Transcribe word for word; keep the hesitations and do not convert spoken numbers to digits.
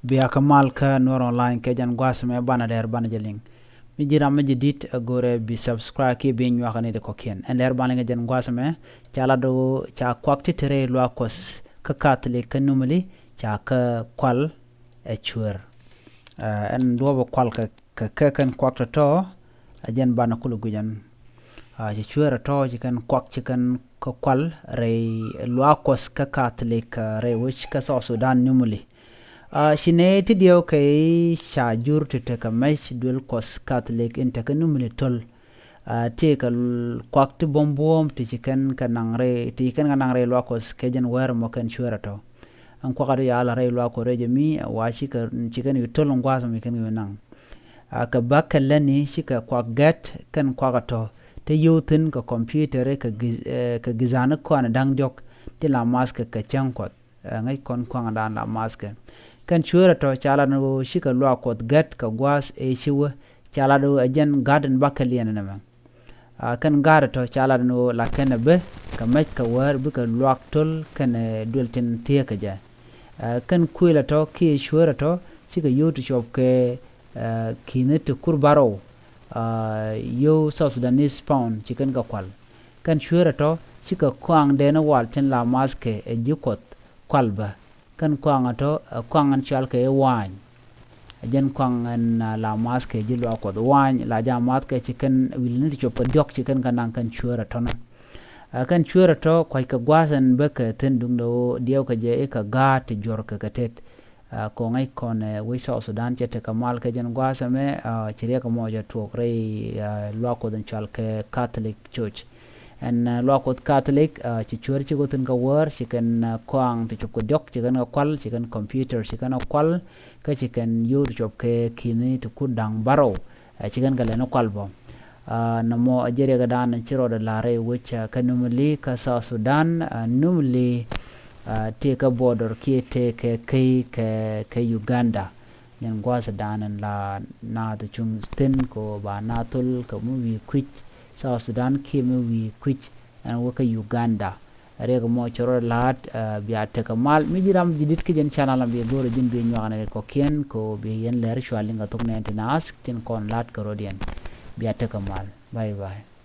Bia kä mal kä Nuer Online kɛ jɛn gua̱a̱th mɛ banɛ lɛr banɛ jɛ liŋ. Mi ji̱ ram mi ji̱ di̱t a go̱rɛ bi subscribe kiɛ bi nyuak ni di kɔkiɛn. Ɛn lɛr banɛ liŋ kɛ jɛn gua̱a̱th mɛ ca lat do ca kuak ti te rɛy luaak Kuɔth kä Catholic kä Numili ca kä kual ɛ cuer. Ɛn duɔ̱ɔ̱p ɛ kual kɛ kɛ kɛ kɛn kuak tɔ̱tɔ̱ a jɛn banɛ kulɛ guic ɛn. Ci cueer a tɔ̱ ci kɛn kuak ci kɛn kä kual rɛy luaak Kuɔth kä Catholic rɛy wec kä South Sudan Numili. Ci nɛ ti diɛw kɛ ca jur ti tekɛ mɛc duel Kuɔth Catholic in tekɛ Numili töl. Ti kɛ kuak ti buɔ̱m buɔ̱m ti ci kɛn kɛ naŋ rɛy ti ci kɛn kɛ naŋ rɛy luaak Kuɔth kɛ jɛn wɛr mɔ kɛn cueer a tɔ̱. Ɛn kuak a ti yaal a rɛy luaak Kuɔth rɛy jɛ mi wa ci kɛ ci kɛn kɛ töl in gua̱a̱th mi kɛn kɛ naŋ. Kɛ bäkɛ lätni cikɛ kuak gɛt kɛn kuak a tɔ̱ te yio̱w thi̱n kɛ computer kɛ gi̱- kɛ gi̱thani kɔn da̱ŋ diɔ̱k ti la mathkɛ kɛ cäŋ Kuɔth. Ŋäc kɔn kuaŋdan la mathkɛ kɛn cueer a tɔ̱ ca lat ni ɣöö cikɛ luaak Kuɔth gɛt kɛ gua̱a̱th ëë ci wä ca lat ɣöö ɛ jɛn ga̱t in bäkɛ liɛn ɛn ɛmɛ. Kɛn ga̱a̱t a tɔ̱ ca lat ni ɣöö la kɛn ɛ bä kɛ mɛc kɛ wäär bikɛ luaak töl kɛnɛ duël tin thieekä jɛ. Kɛn kuël a tɔ̱ kiɛ cueer a tɔ̱ cikɛ yio̱w ti cuɔp kɛ ki̱ni ti kur bärɔw. Yio̱w South Sudanese pound ci kɛn kɛ kual. Kɛn cueer a tɔ̱ cikɛ kɔaŋ dɛn wal tin la mathkɛ ɛ ji̱ Kuɔth kual bä. Kɛn kɔaŋ a tɔ̱ ɛ kɔaŋ ɛn cual kɛ i̱ wa̱a̱ny. Ɛ jɛn kɔaŋ ɛn la mathkɛ ji̱ luaak Kuɔth wa̱a̱ny la ja mathkɛ ci kɛn wi̱l ni ti cuɔp kɛ diɔ̱k ci kɛn kɛ naŋ kɛn cueer a tɔ̱ nɔ. Kɛn cueer a tɔ̱ kuackɛ gua̱a̱th ɛn bäkɛ thi̱n duŋdɛ ɣöö diɛwkɛ jɛ i̱ kɛ ga̱a̱t ti juɔ̱rkɛ kɛ tet. Kɔŋ ŋäc kɔn ɛ wec South Sudan cɛ tekɛ mal kɛ jɛn gua̱a̱th ɛmɛ ci riɛk ɛmɔ jɛ tuɔɔk rɛy luaak Kuɔth in cual kɛ Catholic Church. Ɛn luaak Kuɔth Catholic ci cueer ci kɛ thi̱n kɛ wäär ci kɛn kɔaŋ ti cuɔp kɛ diɔ̱k ci kɛn kɛ kual ci kɛn computer ci kɛn kɛ kual. Kä ci kɛn yio̱w ti cuɔp kɛ ki̱ni ti kur da̱ŋ bärɔw. Ci kɛn kɛ lɛn kual bä. Nɔmɔ a jɛ riɛkdan ci rɔɔdɛ la̱r rɛy wec kä Numili kä South Sudan. Numili tëë kä border kiɛ tëë kɛ käy kɛ kɛ Uganda. Nyɛn gua̱a̱thdan ɛn la naath cuŋ thi̱n kɛ ɣöö ba naath thol kɛ mi wi̱i̱ kui̱c South Sudan kiɛ mi wi̱i̱ kui̱c ɛn wä kä Uganda. Riɛk mɔ cɛ rɔ la̱a̱t bia tekɛ mal mi ji̱ ram ji̱ di̱t kä jɛn channel am bi go̱o̱rɛ ji̱n bi nyuaknɛ kɔ̱kiɛn kɛ ɣöö bi yɛn lɛr cual liŋ kɛ thok nɛn ti naath tin kɔn la̱a̱t kɛ rɔ̱diɛn. Bia tekɛ mal. Bye bye.